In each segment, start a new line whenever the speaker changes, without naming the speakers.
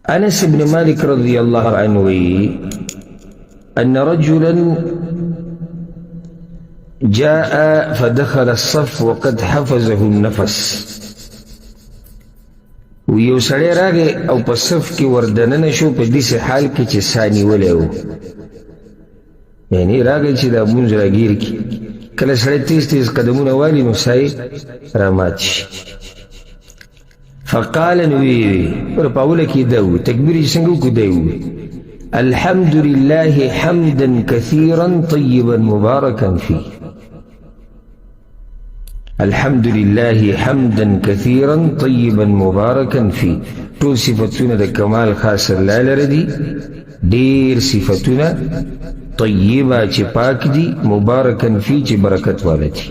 انس بن مالک رضی الله عنه وی ان رجلا جاء فدخل الصف وقد حفظه النفس. و یو سړی راغی او په صف کې وردننه شو په داسې حال کې چې سا نیولی و، یعنی راغی چې دا مونځ راګیر کړي. کله سړی تیز تیز قدمونه والي نو سا یې رامات شي. فقال نو ویې وي ور په اوله کې دا وي تکبیر یې څنګه وکړو دی ووي الحمد لله حمدا كثيرا طيبا مباركا فيه. الحمد لله حمدا كثيرا طيبا مباركا فيه. ټول صفتونه د کمال خاص الله لره دي، ډېر صفتونه طیبه چې پاک دي، مبارکا فيه چې برکت والا دي.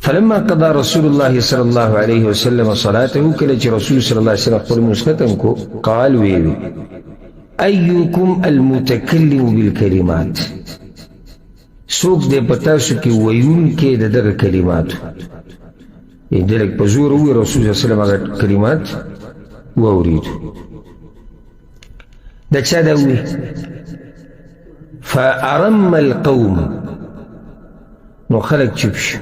فلما قضى رسول الله صلى الله عليه وسلم صلاته، کله چې رسول صلی الله علیه وسلم خپل لمونځ ختم کو، قال وی وی أيكم المتكلم بالكلمات، څوک دی په تاسو کې ویونکی د دغه کلماتو؟ یې لږ په زور وویل، رسول صلی الله علیه وسلم هغه کلمات واورېدو. دا چا دا ووی؟ فأرم القوم، نو خلک چوپ شو،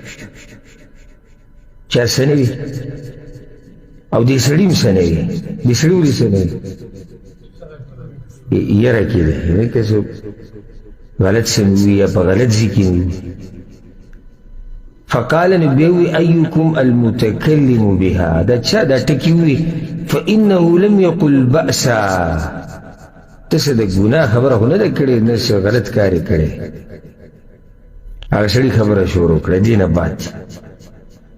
چا څه نه وي او دې سړي هم څه نه وي. دې سړي ولې څه نه وي؟ یره کې دی، یعنې که څه غلط څه مې وي یا په غلط ځای کې مې وي. فقال نو بیا وي أيكم المتكلم بها، دا چا دا ټکي وي؟ فإنه لم يقل بأسا، ته څه د ګناه خبره خو نه ده کړې، نه څه غلط کار یې کړی. هغه سړي خبره شروع کړه دې نه بعد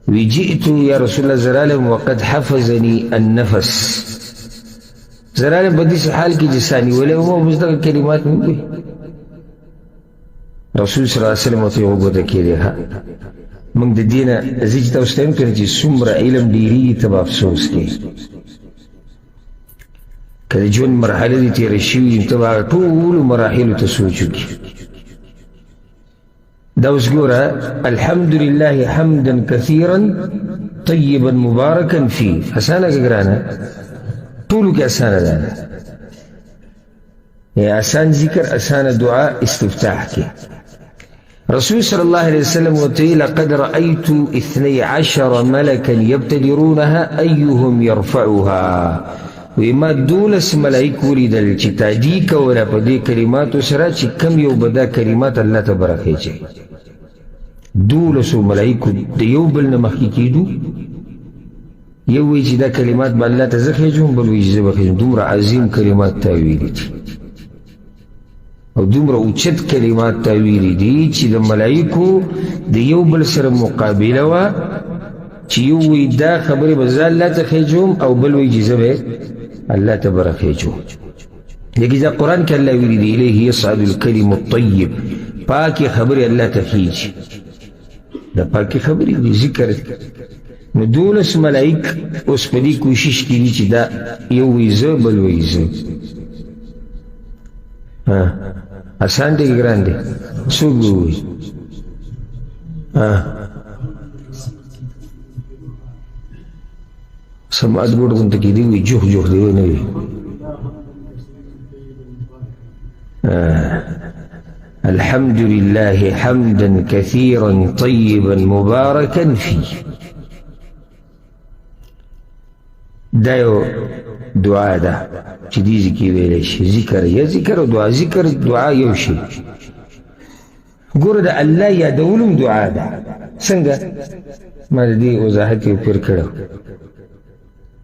وی جئت یا رسول الله زرالم وقد حفظني النفس. زرالم په داسې حال کې چې سا نیولی وم او بس دغه کلمات مې وویل. رسول صلی الله علیه وسلم ورته یوه ګوته کېدې. ښه موږ د دې نه زه چې تاسو ته وایم که نه چې څومره علم ډېرېږي ته به افسوس کوې. که د ژوند مرحلې دې تېرې شوي دي ته به هغه ټولو مراحلو ته سوچ وکړي. دا اوس ګوره الحمد لله حمدا كثيرا طيبا مباركا فيه، اسانه که ګرانه؟ ټولو کې اسانه ده. اسان ذکر، اسانه دعا استفتاح کې. رسول صلى الله عليه وسلم وتي لقد رأيت 12 ملكا يبتدرونها أيهم يرفعها. وما دولس ملائک ولیدل چې تادي کوله په دې کلماتو سره چې کم یو به دا کلمات الله ته برخېږي. دولسو ملائکو د یو بل نه مخکې کېدو، یو وایي چې دا کلمات به الله ته زه خېژوم، بل وایي چې زه به خېژوم. دومره عظیم کلمات تا ویلي دي او دومره اوچت کلمات تا ویلي دي چې د ملائکو د یو بل سره مقابله وه چې یو وایي دا خبرې به زه الله ته خېژوم او بل وایي چې زه به الله ته بره خېژوم. لیکن دا قرآن کې الله ویلي دي الیه یصعد الکلم الطیب، پاکې خبرې الله ته خېژي. دا پاکې خبرې دي، ذکر دی. نو دولس ملائک اوس په دې کوشش کې دي چې دا یو وایي زه، بل وایي زه. اسان دی که ګران دی؟ څوک به ووایي؟ سماعت ګوډ غونته کې دی وي، جوخ جوخ دی نه وي. الحمد لله حمدا كثيرا طيبا مباركا فيه. دا یو دعا ده چې دې ځای کې ویلی شي، ذکر یا ذکر او دعا، ذکر دعا یو شي. ګوره د الله یادول هم دعا ده. څنګه؟ ما د دې وضاحت یو پیر کړی.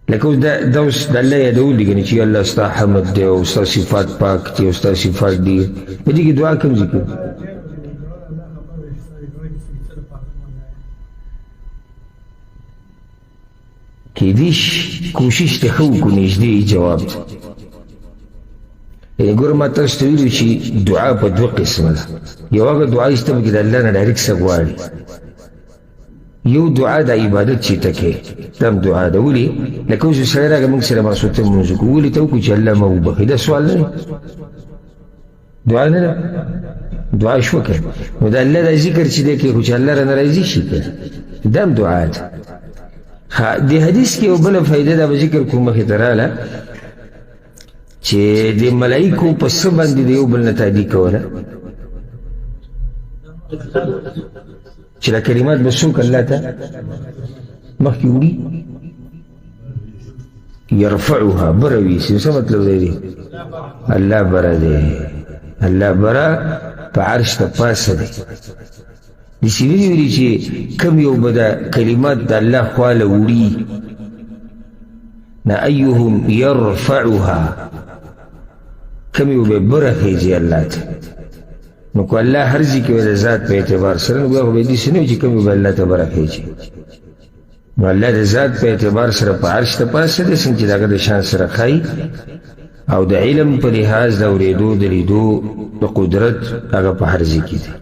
لکه اوس دا اوس د الله یادول دي که نه چې الله ستا حمد دی او ستا صفات پاک دی او ستا صفات دي، په دې کې دعا کوم ذکر؟ کېدی شي کوشش دې ښه وکړو، نږدې جواب دی. یعنې ګوره ما تاسو ته ویلو چې دعا په دوه قسمه ده. یو هغه دعا چې ته پکې د الله نه ډایرکټ څه غواړې، یو دعا د عبادت چې ته کوې دا هم دعا ده. ولې؟ لکه اوس یو سړی راغی موږ سره ماسوتن لمونځ وکړو، ولې ته وکړو چې الله ما وبخښي؟ دا سوال نه دی، دعا نه ده، دعا شوه که نو د الله دا ذکر چې دی کوي خو چې الله رانه راضي شي که، دا هم دعا ده. دې حدیث کې یو بله فایده دا به ذکر کوم، مخې ته راله چې د ملایکو په څه باندې د یو بل نه تادي کوله، چې دا کلمات به څوک الله ته مخکې وړي؟ يرفعها بروي. څه مطلب دی؟ الله بره دی، الله بره په عرش ته پاسه دی. داسې نه دي ویلي چې کوم یو به دا کلمات د الله خواله وړي، نه، ایهم یرفعها، کوم یو به بره خېژي الله ته. نو که الله هر ځای کې وي د ذات په اعتبار سره، نو بیا خو به داسې نه وي چې کوم یو به الله ته بره خېژي. نو الله د ذات په اعتبار سره په عرش ته پاسه دی، څنګه چې د هغه د شان سره ښایي، او د علم په لحاظ د اورېدو، د لیدو، د قدرت، هغه په هر ځای کې دی.